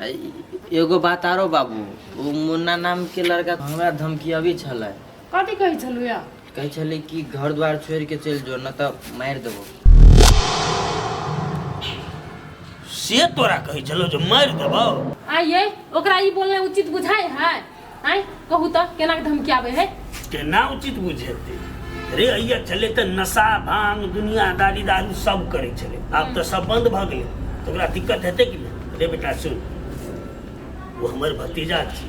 एगो बात आरो बाबू, ओ मुन्ना नाम के लड़का हमरा धमकी छलै। कथी कहै छलू या? कहै छलै कि घर द्वार छोड़ि के चलि जो, न तऽ मारि देबो। से तोरा कहै छलो जे मारि देबौ? आइए ओकरा ई बोलनाइ उचित बुझाइ है? आँय कहू तऽ केना के धमकी आबै है? केना उचित बुझेतै रे? अइया छलै तऽ नशा भांग दुनियादारी दारू सब करै छलै, आब तऽ सब बंद भऽ गेलै, तऽ ओकरा दिक्कत हेतै कि नहि? रे बेटा सुन, ओ हमर भतीजा छी,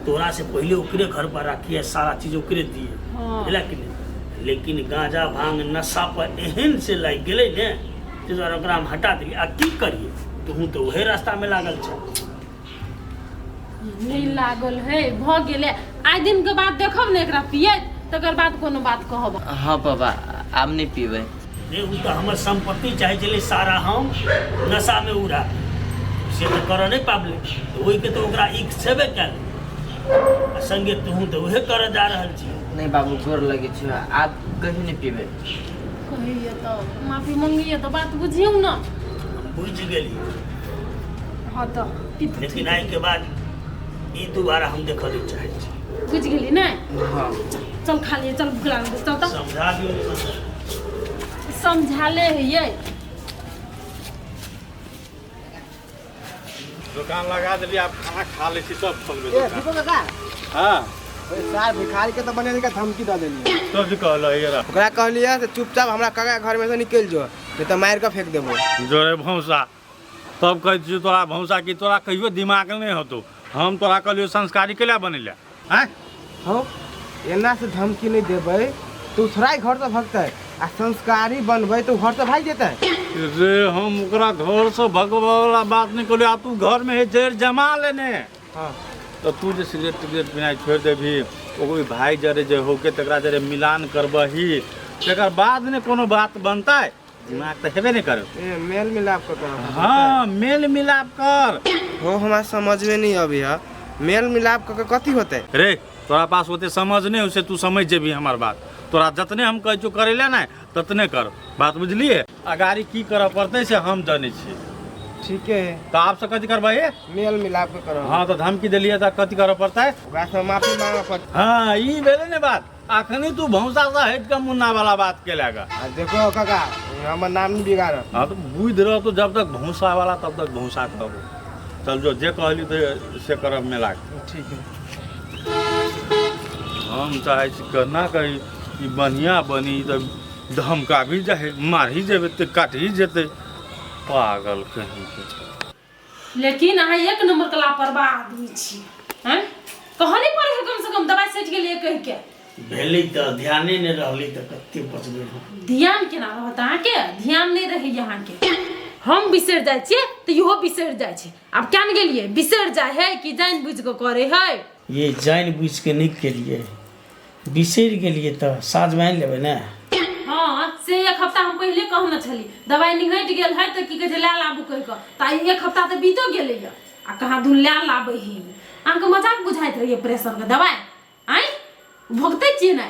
तोरा से पहिले ओकरे घर पर राखिए, सारा चीज ओकरे दिए। बुझला कि नहि? लेकिन गांजा भांग नशा पर एहन से लागि गेलै ने, ताहि दुआरे ओकरा हम हटा देलियै। आ की करियै, तोहूँ तऽ ओहे रास्तामे लागल छ। नहि लागल है, भऽ गेलै। आइ दिन के बाद देखब ने एकरा पियैत, तकर बाद कोनो बात कहब। हाँ पापा, आब नहि पीबै। रे ओ तऽ हमर सम्पत्ति चाहै छलै सारा हम नशामे उड़ा, से तऽ करऽ नहि पाबलै, तऽ ओहिके तऽ ओकरा ईख छेबे कयल, आ संगे तोहूँ तऽ उहे करऽ जा रहल छी। नहि बाबू, गोर लगै छियौ, आब कहियो नहि पीबै। कहैए तऽ माफी मंगैए तऽ बात बुझियौ ने। हम बुझि गेलियै। हँ तऽ लेकिन आइके बाद ई दोबारा हम देखऽ नहि चाहै छी। बुझि गेली ने? हाँ। चल खा लिए, चल भूख लागल छै, चल तऽ। समझा दियौ ने। समझाले है ये। दुकान लगा देलियै, आब खाना खा लै छी, सब खोलबै ए दुकान। दीपक काका। हाँ। ओए सार भिखारी के तो बने के धमकी दऽ देलियै। सब जी कहल ये रा। ओकरा कहलियै से चुपचाप हमरा काका घर में से निकलि जो, नहीं तऽ मारि कऽ फेंक देबो। जोरे भौंसा, तब कहै छियौ तोरा भौंसा कि तोरा कहियो दिमाग नहि होतौ। हम तोरा कहलियौ संस्कारी केला बनेला आँय? हौ एना से धमकी नहि देबै तऽ ओ थोड़ा घर से भगतै, आ संस्कारी बनबै तऽ ओ घर से भागि जेतै। रे हम ओकरा घर से भगबै वाला बात नहि कहलियौ। आब तू घरमे हे जड़ि जमा लेने। हाँ। तऽ तू जे सिगरेट तिगरेट पिनाइ छोड़ि देबही, ओहि भाय जरे जे होके तकरा जरे मिलान करबही, तकर बाद ने कोनो बात बनतै। दिमाग तऽ हेबे नहि करे। ए मेल मिलाप कऽ करब। हाँ, मेल मिलाप कर। हो हमरा समझ में नहीं अबै है, मेल मिलाप कऽ के कथी होतै? रे तोरा पास ओते समझ नहीं हो से तू समझ जेबही हमार बात। तोरा जतने हम कहै छियौ करै लए ने ततने कर, बात बुझलिए? अगाड़ी की करऽ पड़तै से हम जानै छियै। ठीके है। तऽ आब से कथी करबै? मेल मिलाप के करब। हाँ तऽ धमकी देलियै तऽ कथी करऽ पड़तै? ओकरा से माफी मांगऽ पड़तै। हाँ ई भेलै ने बात। अखनी तू भौंसा से हटि कऽ मुन्ना वाला बात केला गा। आ देखो काका, हमर नाम नहीं बिगाड़। हाँ तो बुझ रह तो जब तक भौंसा वाला तब तक भौंसा कहबो। चल जो जे कहली तो से करब मेला के। ठीक है। हम चाहे छी केना कही ई बढ़िया बनी, तऽ धमका भी जाहे, मार ही जेबै तऽ काट ही जेतै, पागल कहीं के। लेकिन अहाँ एक नंबर के लापरवाह आदमी छी हैं। कहऽ नहीं पड़े है कम से कम दवाई सटि गेलियै कहि के। भेलै तऽ ध्याने नहि रहलै तऽ कते बचबै हम। ध्यान केना रहत अहाँके? ध्यान नहि रहैए अहाँके। हम बिसरि जाइ छियै तऽ इहो बिसरि जाइ छै। आब केन गेलियै बिसरि जाइ है कि जानि बुझि कऽ करै है? ये जानि बुझि कऽ नहि केलियै, बिसरि गेलियै तऽ साँझमे आनि लेबै ने। हाँ से एक हफ्ता हम पहिले कहने छली दवाई निघटि गेल है तऽ की कहै छै लए लाबू कहि कऽ, तऽ आइ एक हफ्ता तऽ बीतो गेलैया आ कहाँ दून लए लाबै है। अहाँके मजाक बुझाइत रहैए प्रेशरके दवाई? आँय भोगते छियै ने?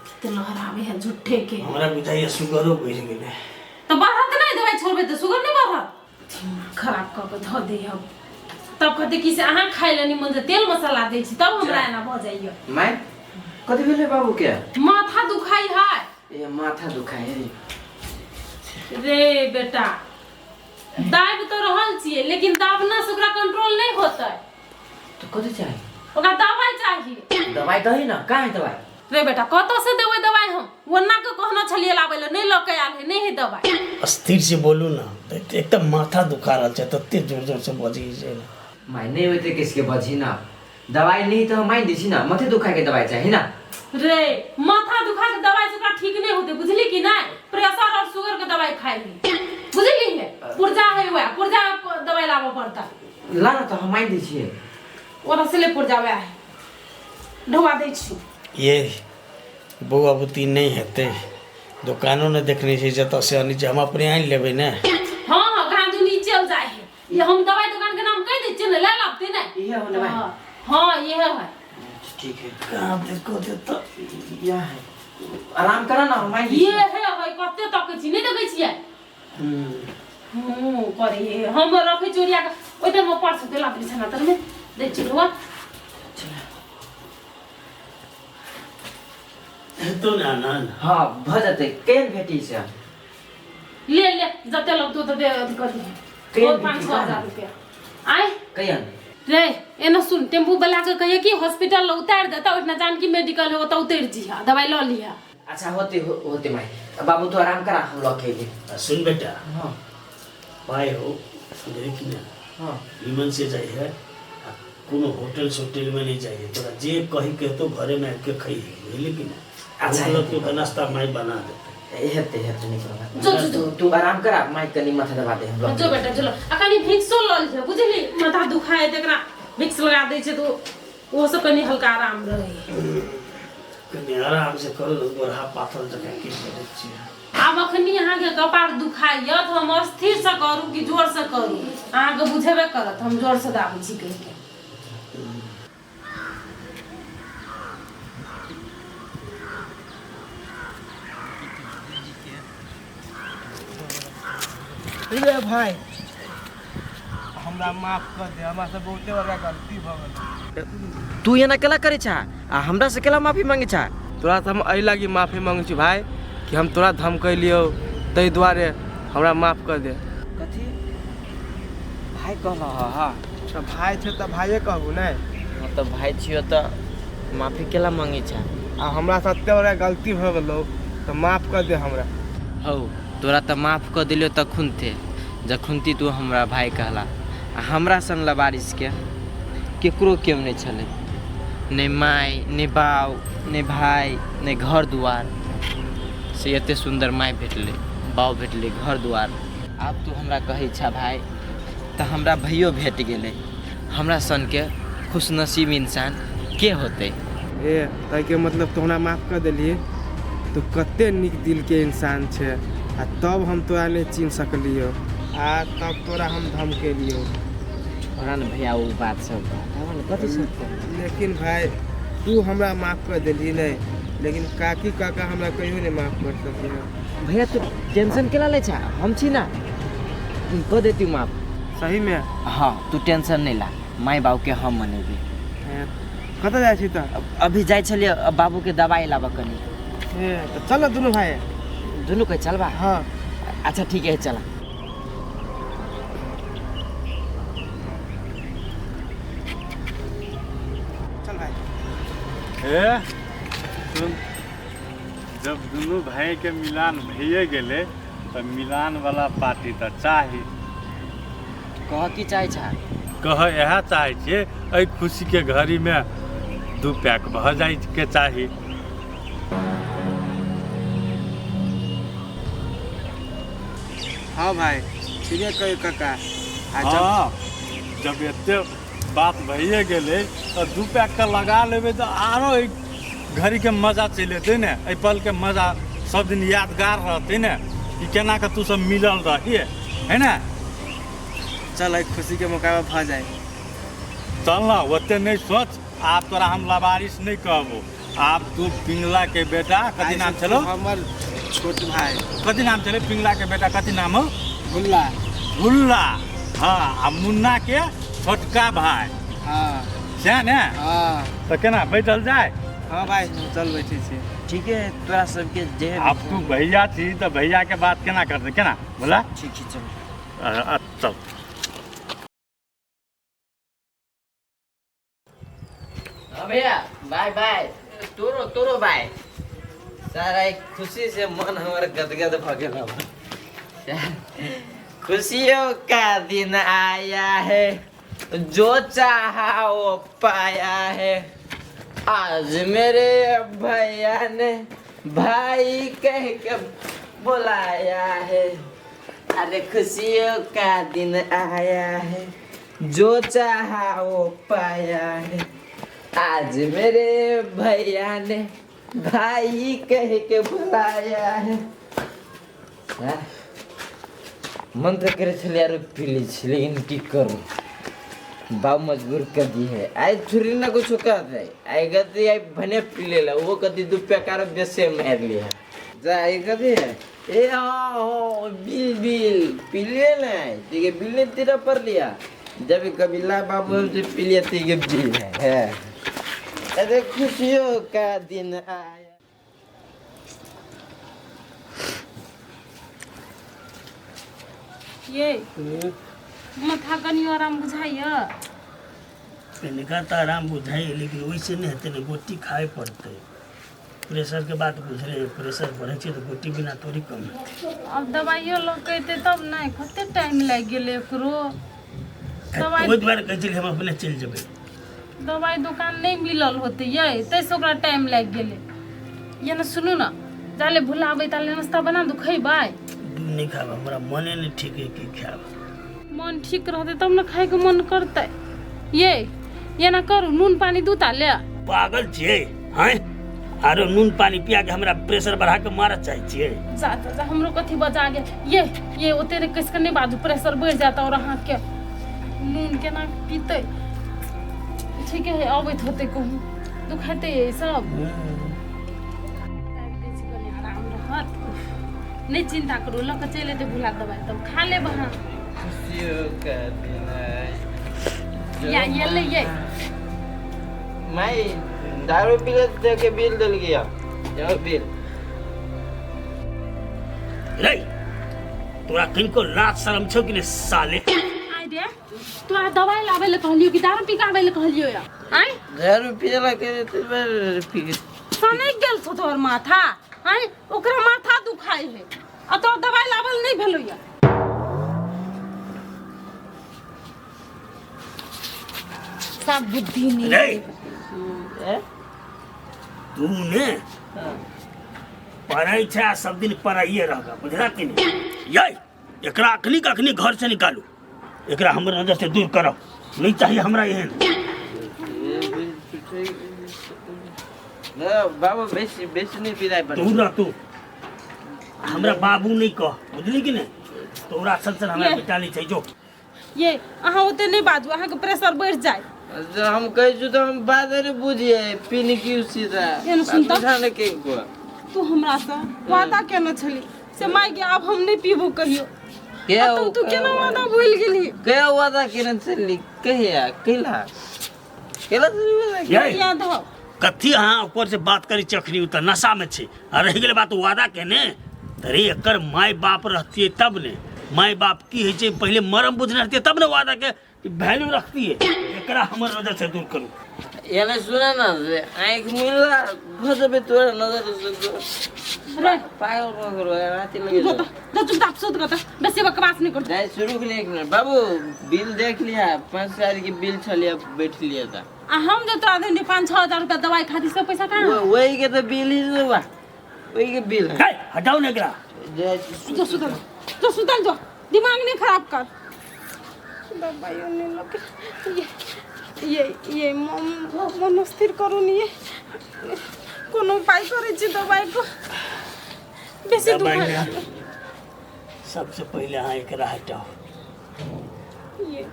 कते लहराबै है झूठे के। हमरा बुझाइए सुगरो बढ़ि गेलै। तऽ बढ़त नहि, दवाई छोड़बै तऽ सुगर नहि बढ़त? दिमाग खराब कऽ कऽ धऽ दै हम। तब कहते कि से अहाँ खाइ लए निमन से तेल मसाला दै छी तब हमरा एना भऽ जाइए। माय कथी भेलै बाबू के? माथा दुखाइ है। ए माथा दुखाइ है रे बेटा, दाबि तऽ रहल छियै लेकिन दाबना से ओकरा कंट्रोल नहि होतै। तो कथी चाही? ओकरा दवाई चाही। दवाई दही ना, कहाँ है दवाई? रे बेटा कतऽ से देबै दवाई हम? ओन्ना के कहने छलियै लाबै लए, नहि लऽ के आयल है, नहि है दवाई। स्थिर से बोलू ना, एकदम माथा दुखा रहल छै, तते जोर जोर से बजै छै ने। माय नहीं होते किसके बजी ना, दवाई नहीं तो हम मान दी छी ना, माथे दुखाए के दवाई चाही ना। रे माथा दुखा के दवाई से ओकरा ठीक नहीं होते, बुझली कि नहीं? प्रेशर और शुगर के दवाई खाई है, बुझली है? पुर्जा है वह पुर्जा दवाई लाबऽ पड़ता। ला ना तो हम मान दी छियै। ओतऽ से ले पुर्जा वएह है, ढोआ दै छी। ये बौआ बुती नहि हेतै, दोकानो नहि देखने छै जतऽ से अनै छै, हम अपने आनि लेबै ने। हाँ हाँ कहाँ दुनी चल जाए है। ये हम दवाई दुकान के नाम कह दै छियै ने, ले लाबते ने। इहे हो दवाई? हाँ इहे है। ठीक है। कहाँ देखो दे तो। यह है, आराम करा ना, हम मान दी ये छियै। है है कते तकै छी, नहि देखै छियै? हूँ करे हम रखै चोरिया के ओइ तर म पर्छ त्यो लात बिछाना तर में दे चिरुआ। हेतौ ने आनन्द? हाँ, भऽ जेतै। केहन भेटी छै? ले ले, जते लगतो तते अथी कर दिहे। केहन 5 भेटी? 6 हजार रुपया आय। केहन? रे एना सुन, टेम्पू वाला के कहिए कि हॉस्पिटल ल उतार देता, ओहिना जानकी मेडिकल है ओतऽ उतरि जिहा, दवाई लऽ लिहा। अच्छा, होते होते माई। बाबू, तू आराम करा, हम लऽ के अयली। आ सुन बेटा। हाँ। पाइ हो, बुझली कि नहि? हाँ। निमन से जाइ है आ कोनो होटल सोटल में नहीं जाइए। तोरा जे कही कहतो घरे में आबि के खइहे, बुझली कि नहि? अच्छा, भूख लगतो तऽ नाश्ता माय बना देतै। हेतै हेतै, नहि कोनो बात। जो, जो, जो। तू तू आराम करा, माई कनी माथा दबा दे, हम लऽ जो बेटा चलो, आ कनी भिक्सो लऽ लिहे, बुझली? माथा दुखाए तऽ एकरा भिक्स लगा दै छै तऽ ओहो सब कनी हल्का आराम रहै। कनि आराम से करू ने, गोरहा पाथल जकाँ की करै छियै? आब अखनी अहाँके कपार दुखाइए तऽ हम स्थिरसँ करू कि जोरसँ करू, अहाँके बुझेबे करत हम जोरसँ दाबै छी कहि के। रे भाई, हमरा माफ कर दे, हमरा से बहुते बड़का गलती भऽ गेल। तू एना केला करै छा आ हमरा से केला माफी मांगे छा? तोरा से हम एहि लागी माफी मांगै छी भाई कि हम तोरा धमकैलियौ, ताहि दुआरे हमरा माफ कर दे। कथी भाई कहल? हाँ। तऽ भाई छै तऽ भाइये कहबू ने। हाँ, तऽ भाई छियो तऽ माफी केला मांगे छा? आ हमरा से एते बड़का गलती भऽ गेलौ तऽ माफ कर दे हमरा। हौ, तोरा तऽ माफ कऽ देलियौ तखुन थे जखुनती तू हमरा भाई कहला। आ हमरा सन लबारिशके केकरो केओ नहि छलै, नहि माय, नहि बाउ, नहि भाय, नहि घर दुआर। से एते सुन्दर माय भेटलै, बाउ भेटलै, घर दुआर। आब तू हमरा कहै छा भाय, तऽ हमरा भैयो भेट गेलै। हमरा सनके खुशनसीब इंसान के होतै? ए, ताहिके मतलब तू हमरा माफ कर देलियै? तू कते नीक दिलके इंसान छै आ तब हम तोरा नहि चिन्ह सकलियौ आ तब तोरा हम धमकेलियौ। छोड़ा ने भैया ओ बात सब, हटाबऽ ने, कथी सब? लेकिन भाई, तू हमरा माफ कर देलही नहि, लेकिन काकी काका हमरा कहियो नहि माफ कर सकिए। भैया, तू टेंशन केला लै छा? हम छी ना, कऽ देती माफ। सहीमे? हाँ, तू टेंशन नहि ला, माय बाबूके हम मनेबै। कतऽ जाइ छी तऽ? अभी जाइ छलियै बाबूके दवाइ लाबऽ कनी। ए, तऽ चल दुनू भाई। दुनू के चलबा? हाँ। अच्छा, ठीक है, चला। चल भाई। ए सुन, जब दुनू भाई के मिलान भइए गेलै तऽ मिलान वाला पार्टी तऽ चाही। कह की चाहै छा? कह इएह चाहै छियै, एहि खुशीके घड़ीमे दू पैक भऽ जाइके चाही। हाँ भाई, ठीके कहियो काका। आ जब हँ, जब एते बात भइए गेलै तऽ दू पैक के लगा लेबै तऽ आरो एहि घड़ीके मजा चलि एतै ने। एहि पलके मजा सब दिन यादगार रहतै ने कि केना कऽ तू सब मिलल रहिए है ने। चल, एहि खुशीके मौका पर भऽ जाए। चल न, ओते नहि सोच। आब तोरा हम लबारिश नहि कहबो। आब तू पिंगला के बेटा, कथी नाम छलो? हमर छोट भाई। कथी नाम छलै पिंगला के बेटा, कथी नाम हो? भुल्ला। भुल्ला, हाँ, आ मुन्ना के छोटका भाई। हाँ। सएह ने? हाँ। तऽ केना बैठल जाय? हाँ भाई, चल बैठे छी। ठीक है, तोरा सबके जे आब तू भैया छी तऽ भैया के बात केना करतै? केना बोला? ठीक है, चल। चल। हाँ भैया, बाय बाय। तोरो तोरो बाय। सारा एक खुशी से मन हमर गदगद भ गेल अब। खुशियों का दिन आया है, जो चाहा वो पाया है, आज मेरे भैया ने भाई कह के बुलाया है। अरे खुशियों का दिन आया है, जो चाहा वो पाया है, आज मेरे भैया ने भाई कह के बुलाया है। हाँ? मन तऽ करै छलै आरो पी लै छी, लेकिन की करू, बाप मजबूर कर दी है। आइ थोड़ी ना कुछो कहतै। आइ गति आइ भने पी लेला, ओहो कथी दू पैकार बेसे मारि लिहे जा। आइ कथी है? ए हाँ हाँ बिल बिल पी लिए ना, ठीक है, बिल ने तेरा पर लिया। जब कबिला बाबू हमसे पी लिया ठीक है, बिल है। अरे खुशियों का दिन आया। ये माथा कनि आराम बुझाइया? कनिका तऽ आराम बुझाइए, लेकिन ओहिसँ नहि हेतै ने, गोटी खाइ पड़तै। प्रेशर के बात बुझले, प्रेशर बढ़ै छै तऽ गोटी बिना थोड़ी कम हेतै। आब दवाइयो लऽ के एतै तब ने, कते टाइम लागि गेलै एकरो। दवाइ ओहि दुआरे कहै छलियै हम अपने चलि जेबै। दवाइ दोकान नहि मिलल होतै यै, ताहिसँ ओकरा टाइम लागि गेलै। ये ने सुनू ने, जाले भुलाबै ताले नाश्ता बना दू, खैबै? दूध नहि खायब, हमरा मने नहि ठीक है की खायब। मन ठीक रहतै तब ने खायके मन करतै। ये एना करू, नून पानी दू ता ले। पागल छियै हैं? आरो नून पानी पिया के हमरा प्रेशर बढ़ा के मारऽ चाहै छियै? जा जा जा, हमरो कथी बजा गेल। ये ओते रे कस के नहि बाजू, प्रेशर बढ़ि जायत और अहाँके। नून केना पीतै? ठीक है, अबैत होतै कहूँ, दुखाइते ये सब। कनि आराम रहत, नहि चिन्ता करू, लऽ कऽ चलि एतै भुला दबाइ तब खा लेब अहाँ। खुशियों का दिन आया। या ये ले ये। मैं दारू पी ले दे के बिल दिल गया, जाओ बिल। रे तोरा किनको लाज शरम छौ कि नहि साले? आइ रे, तोरा दवाइ लाबै लए कहलियो कि दारू पी के आबै लए कहलियो या? आइ दारू पियला के पी सनकि गेल छौ तोहर माथा? आइ ओकरा माथा दुखाइ है आ तोरा दवाइ लाबल नहि भेलो या। सब बुद्धि नहीं। रे तू ने पढ़ै छै आ सब दिन पढ़ाइए रहगा, बुझला कि नहि? यै एकरा अखनी के अखनी घर से निकालू, एकरा हमर नजर से दूर करो, नहीं चाहिए हमरा एहन। बाबू बेसी बेसी नहीं पिलाइ पर। तू रह, तू हमरा बाबू नहीं कह, बुझली कि नहीं? तोरा सन सन हमरा बेटा नहीं चाहिए जो। ये अहाँ ओते नहीं बाजू, अहाँ के प्रेशर बढ़ जाए। जब हम कहै छु तो हम बात नहीं बुझिए पीने की सीधा। एहन सुनता? बुझा के को तू हमरा से वादा केने छली से माय गे आब हम नहीं पीबो कहियो, के आ तू केना वादा भूल गेली? के वादा केने छली? कहिया कैला कैला छली वादा? यै, याद हो? कथी अहाँ ऊपर से बात करी छी अखनी? तऽ नशा में छी आ रहि गेलै बात वादा केने, तऽ रे एकर माय बाप रहतियै तब ने, माय बाप की होइ छै पहिले मरम बुझने रहतियै तब ने वादा के वैल्यू रखतियै। एकरा हमर नजर से दूर करू। एने सुना ना, से आँख मिला भऽ जेबै तोरा नजर से रे पागल भऽ गेलो राति लगे। जो तो जो चुपचाप सुत गता, बेसी बकवास नहीं कर। जाय शुरू के एक मिनट बाबू, बिल देख लिया, 5,000 के बिल छलिया बैठ लिया था। आ हम जो तोरा देने 5-6 हजार रुपया दवाई खातिर सब पैसा कहाँ? वही के तो बिल ही देबा, वही के बिल है। है, हटाउ ने एकरा। जाय जो सुतल जो, सुतल जो, दिमाग नहीं खराब कर। दवाइयो नहीं लगे। ये ये ये मन स्थिर करू नी, ये कोनो उपाय करै छी दवाई को, बेसी दवाई दुखाइ। ने, सबसे पहिले अहाँ एकरा हटाउ। ये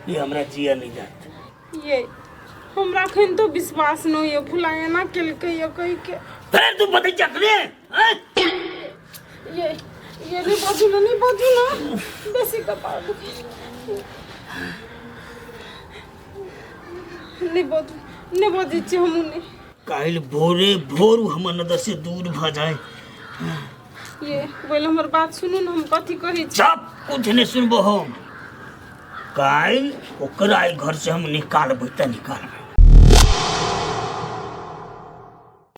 ये हमरा जिया नहीं जात। ये हमरा अखन तो विश्वास नहीं होइए फुला एना केलकै ये कहि के। फेर तू बतै छी अखने हैं? ये नहीं बाजू ना, नहीं बाजू ना, बेसी कपार दुखाइ। नहीं बाजू, नहीं बाजै छी हमहूँ नहीं। काल्हि भोरे भोर उ हमर नजर से दूर भऽ जाए। ये बोले हमर बात सुनू ने, हम कथी कहै छी। सब कुछ नहीं सुनबो हम, काल्हि ओकरा एहि घर से हम निकालबै तऽ निकालबै।